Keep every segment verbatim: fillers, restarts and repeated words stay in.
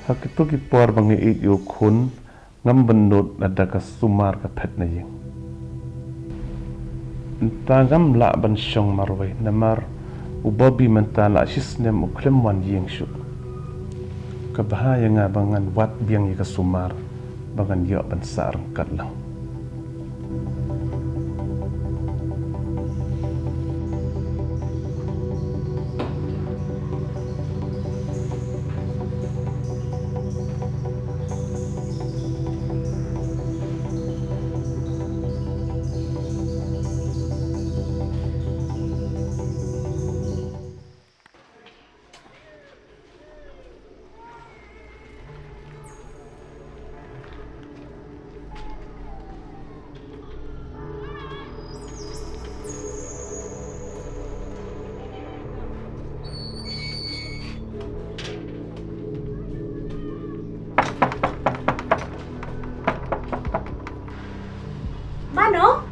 Ha kito ki por ba nga ïeit ïa u khun, ngam bynnud lada ka sumar ka phet na ïing. Mynta ngam lah ban shong marwei namar u Bobby mynta la shisnem u khlem wan ïing shuh. Ka bha ïa nga ba ngan wad biang ïa ka sumar ba ngan ïoh ban sah ryngkat lang. Mano?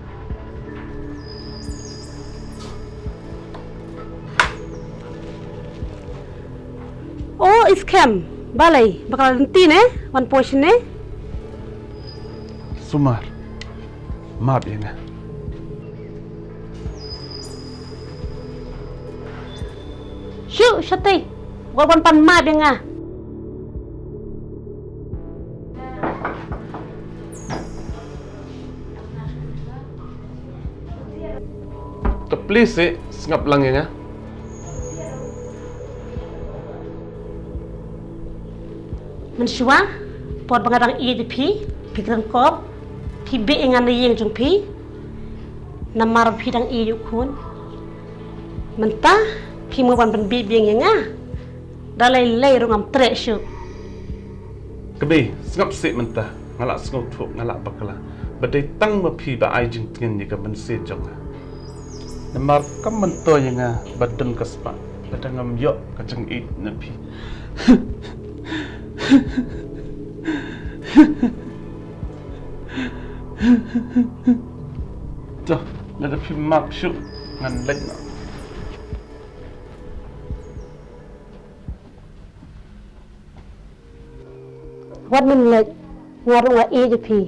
O, i skhem. Balei ba ka la lynti ne? Wan poi shane? Sumar, map ïa nga. Shu, shatei. Wat wan pan map ïa nga. Te please, eh, sngap lang ïa nga. Mynshuwa por ba nga dang ïeit ïa phi, phi kren kop, phi beh ïa nga na ïing jong phi. Namar phi dang ïeit ïa u khun. Mynta phi mo ban pynbeh biang ïa nga. Da lei lei ruh ngam treh shuh. Kmie, sngap seh mynta, nga la sngewthuh, nga la bakla. Ba dei tang ma phi ba ai jingtngen ïa ka mynsiem jong nga. Namar kam myntoi ïa nga ba don ka spah lada ngam ïoh ka jingïeit na phi. To, lada phi map shuh ngan leit noh. Wat men leit, nga ruh nga ïeit ïa phi.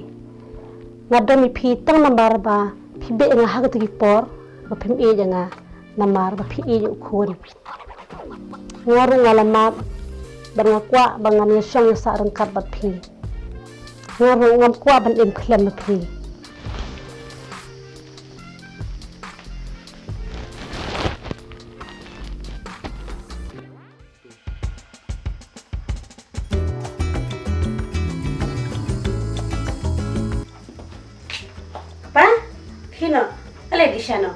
Nga don ïa phi tang namar ba phi beh ïa nga ha kito ki por ba phim ïeit ïa nga, namar ba phi ïeit ïa u khun. Nga ruh nga la map, bad nga kwah ba ngan ïa shong ïa sah ryngkat bad phi. Nga ruh ngam kwah ban im khlem ma phi. Pa, khie noh, ale di sha noh.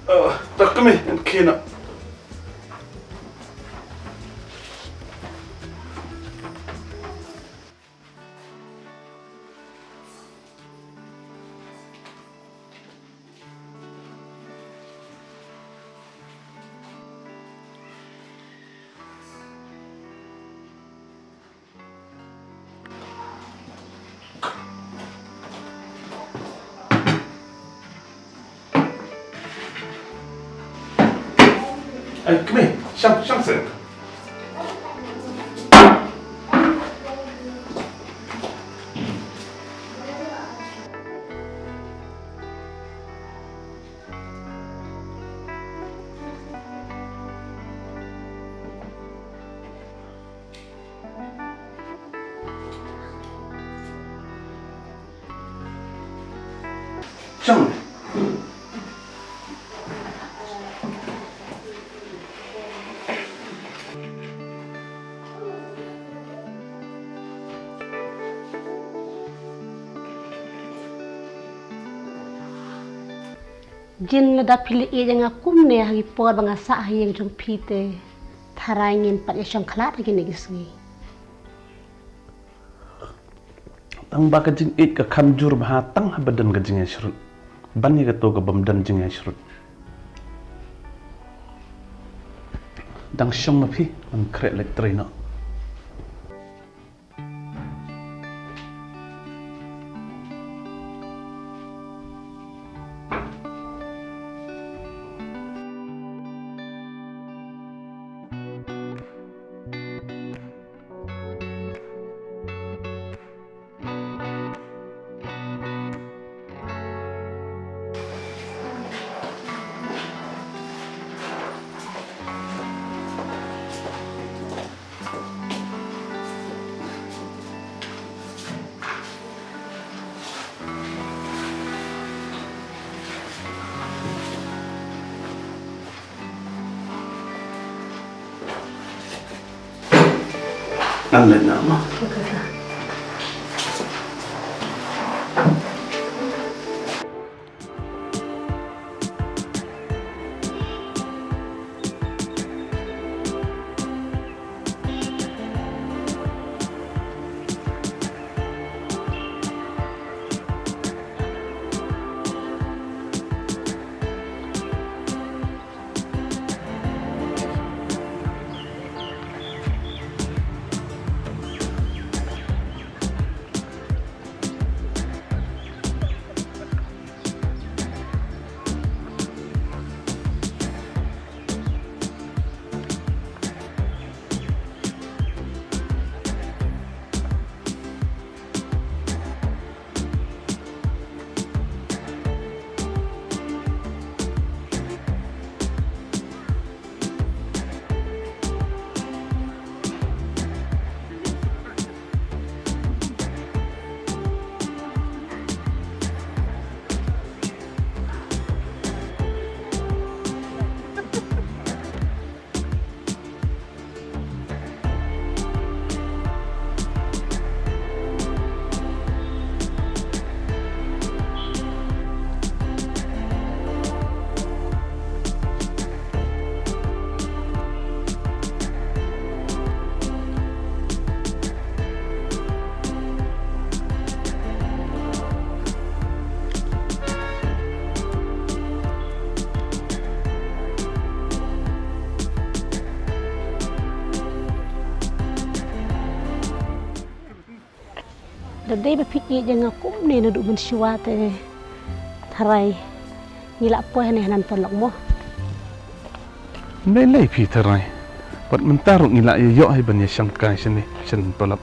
Ah, tak kmie, khie noh. Ai, kmie, shang, shang seh. Shong. Jin lada phi la ïeit ïa nga kumne ha ki por ba nga sah ha ïing jong phi te, tharai ngin pat ïa shong khlad ha kine ki sngi. Tang ba ka jingïeit ka kham jur bha tang haba don ka jingïasyrut. Ban ïa kato ka bym don jingïasyrut. Dang shong ma phi, ngan khreh leit trei noh. An leit na ma. Da dei ba phi ïeit ïa nga kumne naduh mynshuwa te, tharai ngi lah poi hangne ha Nan Palok mo. Ym lei lei phi tharai. Pat mynta ruh ngi lah ïa ïoh hi ban ïa shangkai shane sha Nan Palok.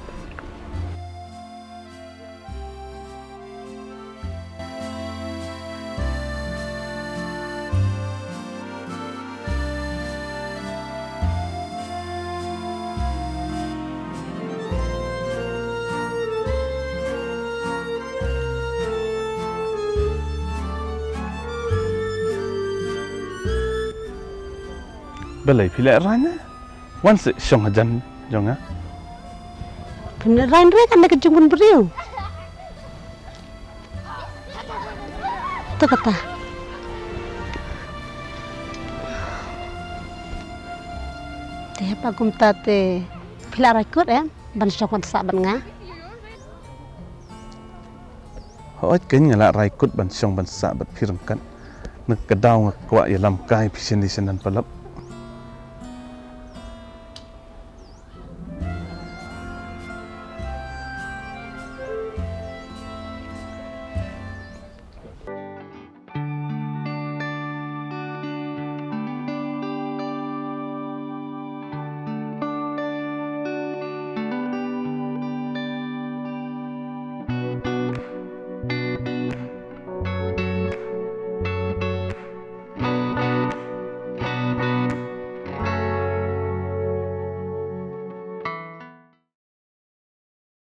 Balei phi leh rang ne? Wan seh shong hajan jong nga. Phin rang re kan da ka jingwan briew. To kata. Te haba kumta te phi la rai kut em ban shong ban sah bad nga. Hooid kein nga la rai kut ban shong ban sah bad phi ryngkat. Na ka daw nga kwah ïalam kai phi shane sha Nan Palok.